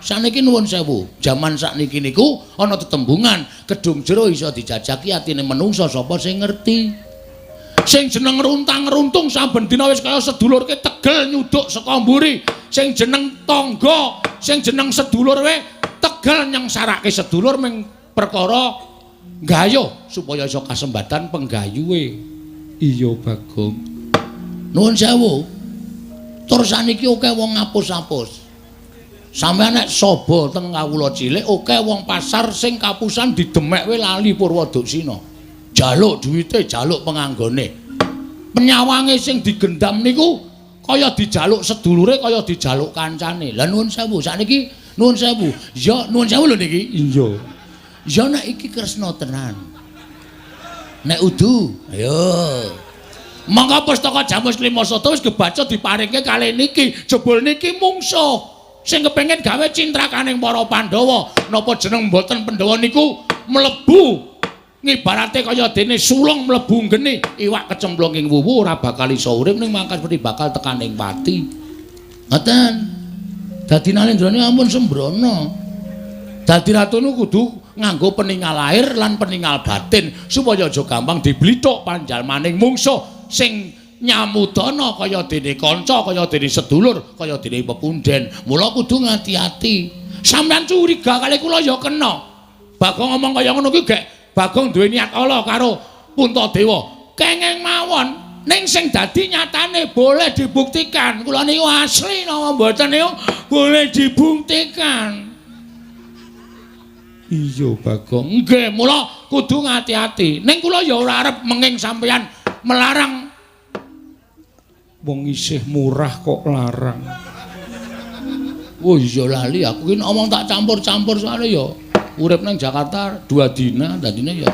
Saniki nuwun sewu, jaman sakniki niku ana tetembungan, kedung jero iso dijajaki atine menungsa sapa sing ngerti. Sing jeneng runtang-runtung saben dina wis kaya sedulurke tegel nyuduk saka mburi. Sing jeneng tangga, sing jeneng sedulur we tegel nyengsarake sedulur ming perkara gayuh supaya iso kasembatan penggayuhe. Iya, Bagong. Nuwun sewu. Tur saniki akeh wong ngapus-apus. Sampeyan nek saba teng kawula cilik akeh wong pasar sing kapusan didemek we lali Purwoduksina. Jaluk duwite, jaluk penganggone. Penyawange sing digendam niku kaya dijaluk sedulure, kaya dijaluk kancane. Lah nuwun sewu, sakniki nuwun sewu. Ya nuwun sewu lho niki. Iya. Ya nek iki Kresna tenan. Nek udu, ayo. Monggo pustaka Jamus Klimasada wis kebaca diparingke kalih niki. Jebul niki mungsuh sing kepengin gawe cintrakaning para Pandhawa. Napa jeneng mboten Pandhawa niku mlebu ngibarate kaya dene sulung mlebu geni, iwak kecemplung ing wuwu ora bakal iso urip ning mangkas mesti bakal tekaning pati. Ngoten. Dadi Nalendrane ampun sembrono. Dadi ratu niku kudu nganggo peningal lahir lan peningal batin supaya aja gampang diblithuk panjalmaning mungsuh sing nyamudana kaya dene kanca, kaya dene sedulur, kaya dene pepunden. Mula kudu ngati-ati. Sampeyan curiga kali kula ya kena. Bagong ngomong kaya ngono kuwi gek Bagong duwe niat ala karo Puntadewa. Kenging mawon. Ning sing dadi nyatane boleh dibuktikan. Kula niku asli napa mboten niku boleh dibuktikan. Iya, Bagong. Nggih, mula kudu ngati-ati. Ning kula ya ora arep menging sampeyan melarang. Wong isih murah kok larang. Oh iya lali aku ki ngomong tak campur-campur soalnya ya urip nang Jakarta 2 dina dadine ya.